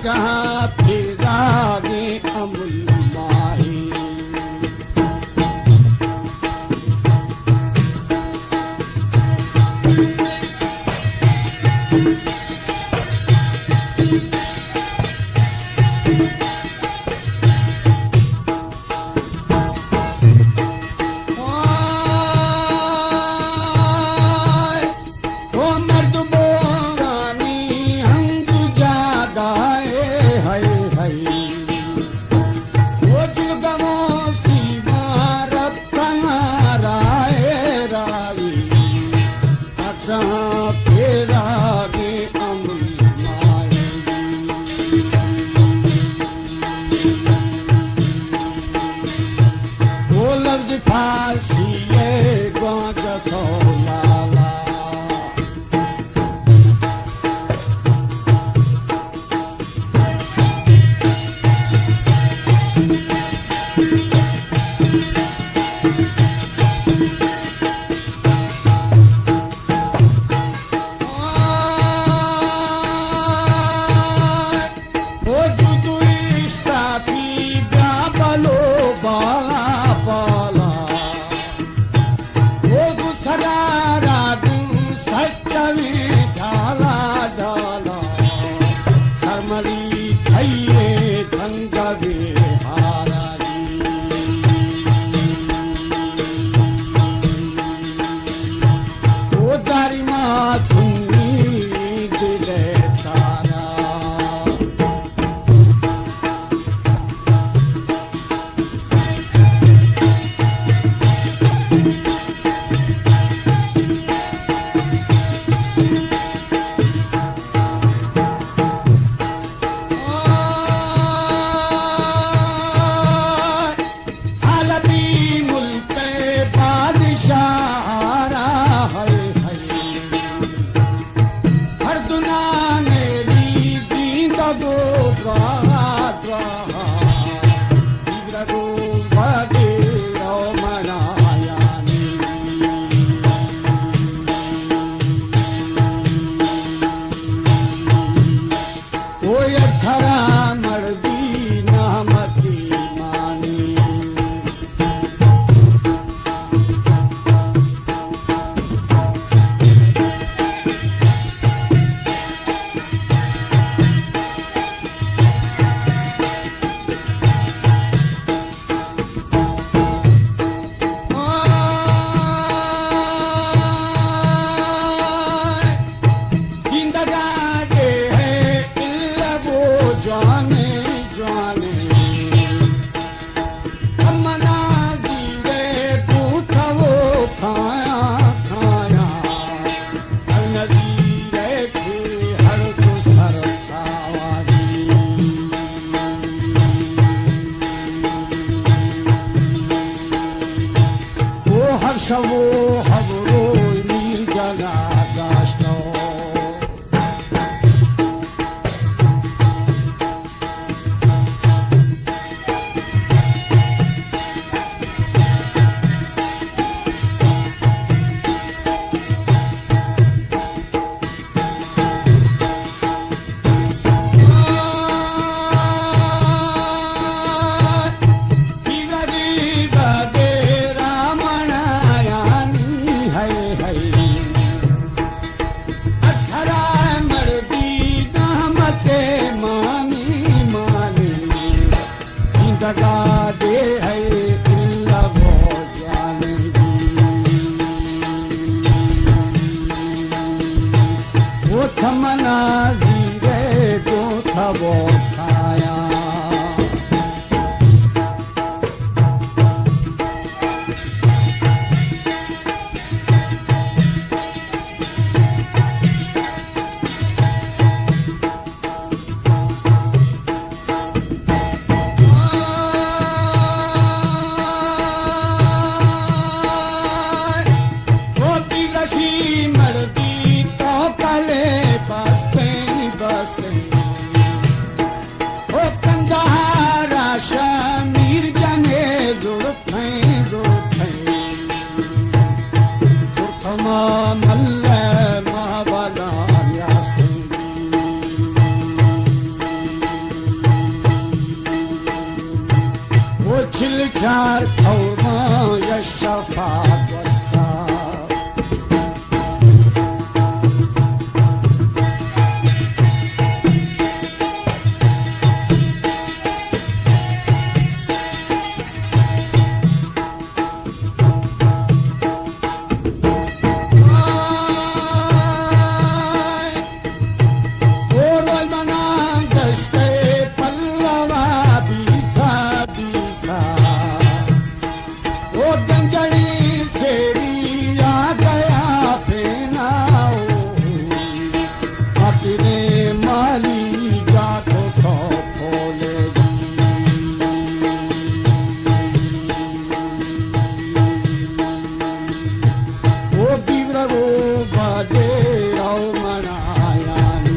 جہاں پھیراگیں امل ماہی۔ او مرد بورانی ہنگ جاگائے ہئی ہئی۔ او جلگمو سیما رب تنہا رائے رائی۔ اچھا پیراگے امن مائے۔ او لفظ فارسی ہے گوانجہ تو لالا۔ او جدو اشتاپی بیا بلو بالا بالا۔ او گو سرا را دن سچویں ڈالا ڈالا۔ سرملی کھئیے تنگ بے ہارا جی۔ او داری ما تنی دل تارا۔ حالبی ملک بادشاہ را ہے ہے۔ ہر دنیا میری زندگو دعا دعا۔ دیگر روز بگیرو منا یعنی۔ او یک تھرا مردی نامتی مانی۔ زندگا دے ہے الا وہ جوانے جوانے۔ منا زیرے بوتو کھایا کھایا۔ ہر نزیرے تھی ہر تو سر ساوانی۔ او ہر شو ہر روز نی جگہ داشتو۔ اتھرا مردی نامتے مانی مانی۔ زندگا دے ہے الا وہ جوانی۔ وہ تمنا زیرے دو تھو کھایا۔ او بیگشی مردی تو پلے بستیں بستیں۔ تیرے مالی جاگو تو پھولے۔ او بیورگو بادے او منایانی۔